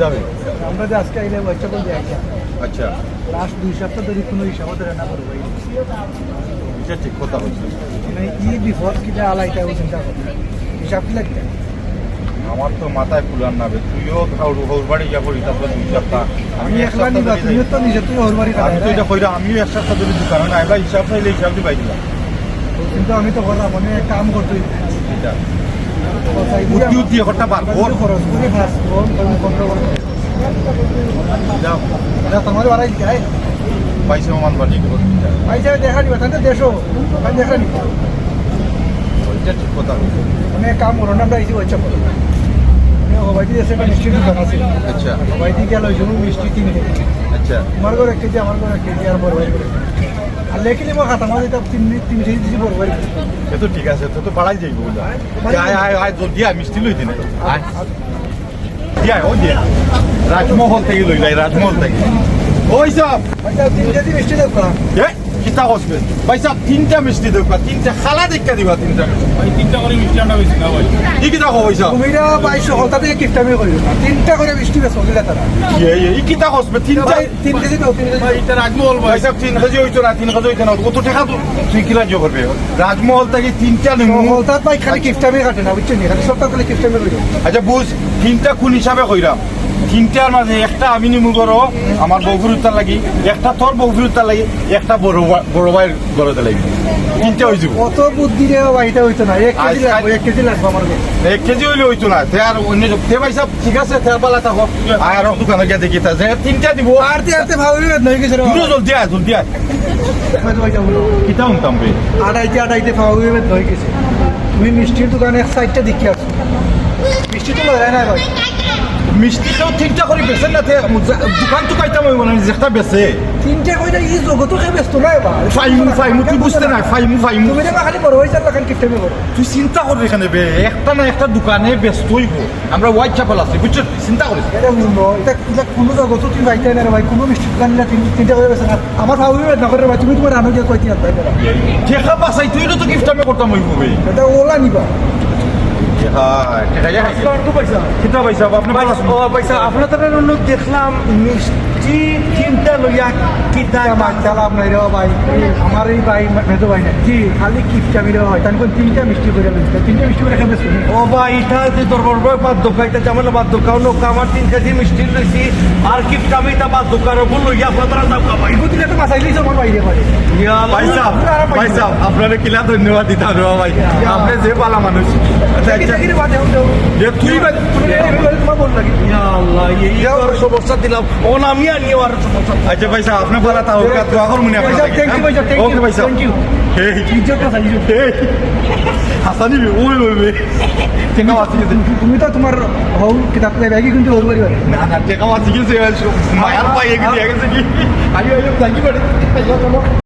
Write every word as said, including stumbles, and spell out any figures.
যাবে। আমরা যে আজকে আইলে WhatsApp-এ দিয়ে আইলাম। আচ্ছা। লাস্ট দুই সপ্তাহ ধরে কোনো হিসাব ধরে না করবো। এটা ঠিক কথা বলছো। মানে, ই বিপদ কিতা আলা, এটা চিন্তা করো। হিসাব কি লাগবে? আমার তো মাথায় কুলার না বে, তুইও খাও, হউর বাড়ি যা করি, তারপর দুই সপ্তাহ। আমি আমি এক একলা সপ্তাহ নিবা, ধরে তুমিও যাই। তো নিজে তুই হউর বাড়ি আমি তো খাবে। এটা কইরা, আমিও এক সপ্তাহ ধরে দোকানে নাই, আমরা হিসাব চাইলে হিসাব দিয়ে পাই দিলাম। কিন্তু আমি তো করলাম, মানে, কাম করতে হইবে। এটা। তো তাই বুদ্ধি দিয়ে উদ্ধি একটা বার কর। খরচ করি, ফার্স্ট বল, আমি বন্ধ করে দেবো। যাও। এটা তোমার বাড়াই যায়। পয়সা মান বাড়ি করো। পয়সা দেখা নিবা, তাহলে দেশো, তাহলে দেখা নিবা। ওইটা ঠিক কথা। মানে, এক কাম করো না, আমরা এই যে WhatsApp করো। মানে, ও ভাই, এসে একটা মিষ্টির দোকান আছে। আচ্ছা। ও ভাই, দিয়ে গেল ওই জন্য মিষ্টি কিনে। আচ্ছা। আমার ঘরে এক কেজি, আমার ঘরে এক কেজি, আর বড় ভাই করে। আর লেখি নিবো খাতা, আমার এটা তিন, তিন কেজি দিছি বড় ভাই। এ তো ঠিক আছে, তো, তো বাড়াই যাইবো বলে। আয়, আয়, আয়, জলদি আয়, মিষ্টি লই দিনে। আয়। দিয়া, ওই যে, রাজমহল থাকি লই যাই, রাজমহল থাকি। ওই সব। আচ্ছা, তিন কেজি মিষ্টি দেবো। এ, কিতা কস বে? ভাই সাহেব, তিনটা মিষ্টি দেবো, তিনটা খালা দেখা দিবা, তিনটা মিষ্টি। ভাই, তিনটা করে মিষ্টি আনা হয়েছে না ভাই? ই কিতা কও ভাই সাহেব? তুমি না ভাই, সকাল থেকে কিপটামি করিও না। তিনটা করে মিষ্টি বেশ হইলে তারা। এ, এ, ই কিতা কস বে? তিনটা? ভাই, তিন কেজি দাও, তিন কেজি। ভাই, এটা রাজমহল ভাই। ভাই সাহেব, তিন কেজি হইতো না, তিন কেজি হইতো না। কত টাকা তো তুই কিলা জো করবে? রাজমহল থাকি তিনটা নিমু। হঠাৎ ভাই খালি কিপটামি কাটে না, বুঝছো নি? খালি সবটা খালি কিপটামি করিও। আচ্ছা, বুঝ, তিনটা কোন হিসাবে কইরাম? তিনটার মাঝে একটা আমি নিমু করো, আমার বউফুরুতার লাগি, একটা তোর বউফুরুতার লাগি, একটা বড় বা-, বড় ভাইর ঘরে লাগি। তিনটা হয়ে যাবো। কত বুদ্ধি রে বাবা, এটা হইতো না। এক কেজি আজকাল লাগবে, এক কেজি লাগবে আমার ঘরে। এক কেজি হইলে হইতো না। তে আর অন্য সব, তে ভাই সাহেব, ঠিক আছে, তে আর বালা থাকো। আর দোকানে গিয়ে দেখি, তা যে তিনটা দিব। আর তে, আর তে ভাবি বেদ নই কিছু রে বাবা। তুইও জলদি আয়, জলদি আয়। ভাই, ভাই, যাবো না। কিতা হুনতাম বে? আড়াইতে, আড়াইতে ভাবি বেদ নই কিছু। তুমি মিষ্টির দোকানে এক সাইডটা দেখি আসো। মিষ্টি তো লয় না ভাই। মিষ্টি তো তিনটা করে বেচে না, তে দোকান তো পাইতাম হইব না, যেটা বেচে। তিনটা কইরা ই জগতো কে বেচতো না এবার। ফাইমু, ফাইমু, তুই বুঝতে না, ফাইমু, ফাইমু। তুমি দেখবা খালি বড় হইছে, লাখান কিপটামি করো। তুই চিন্তা কর এখানে বে, একটা না একটা দোকানে বেচতই হইব। আমরা হোয়াইট চ্যাপেল আছি, বুঝছো? চিন্তা করিস। এটা হুনো, এটা, এটা কোনো জগতো তুই পাইতে না রে ভাই, কোনো মিষ্টি দোকান না তিন, তিনটা করে বেচে না। আমার ভাবি বেদ না করে রে ভাই, তুমি তোমার আনো গিয়ে কইতে আর ভাই বেটা। টেকা বাঁচাই, তুই তো কিপটামি করতাম হইব বে। এটা ওলা নিবা। হ্যাঁ, টেকা যা খাইছে। আসসালামু আলাইকুম ভাই সাহেব। কিতা ভাই সাহেব, আপনি ভাই, ভালো আছেন? ও ভাই সাহেব, আপনার তারা লোক দেখলাম মিষ্টি তিনটা লইয়া কিতা আমার চালাম নাই রে ভাই। আমার এই ভাই, মেজো ভাই না। জি। খালি কিপটামি রে ভাই। তাই কোন তিনটা মিষ্টি করে লইছে। তিনটা মিষ্টি করে খাবে শুনি। ও ভাই, এটা যে দরবার ভাই বাদ দোকান, এটা জামালা বাদ দোকান, ও আমার তিন কেজি মিষ্টি লইছি। আর কিপটামি এটা বাদ দোকান, ওগুলো লইয়া আপনারা যাও ভাই। এগুলো দিলে তো বাঁচাই লইছে আমার বাইরে ভাই। ইয়া আল্লাহ। ভাই সাহেব, ভাই সাহেব, আপনারে কিলা ধন্যবাদ দিতাম রে ভাই। ইয়া। আপনি যে ভালা মানুষ। আচ্ছা, দেখি, আচ্ছা। দেখি রে ভাই, দেখো, দেখো। এ তুই ভাই। তুমি রে, এগুলো তোমার বল লাগি। ইয়া আল্লাহ, এই, এই যাও। আর সমস্যা দিলাম। ও না, আমি আর নিয়ে আর সমস্যা। আচ্ছা ভাই সাহেব, আপনি ভালা থাকো, দোয়া করমু নি আপনার ভাই সাহেব, লাগি, thank you, হ্যাঁ? ভাই সাহেব, thank you, OK ভাই সাহেব। Thank you। এই, ইজ্জত কথা, ইজ্জত। এই, হাসানি, ওই, ওই, ওই। টেকা বাঁচি গেছে। তুমি তো তোমার হউ কিতাব লাই ব্যাগই কিন্তু হউ পারিবা। না, না, টেকা বাঁচি গেছে, মায়ার পাই এগিয়ে দিয়ে গেছে কি? আইও, আইও, thank you, buddy। আইও, চলো।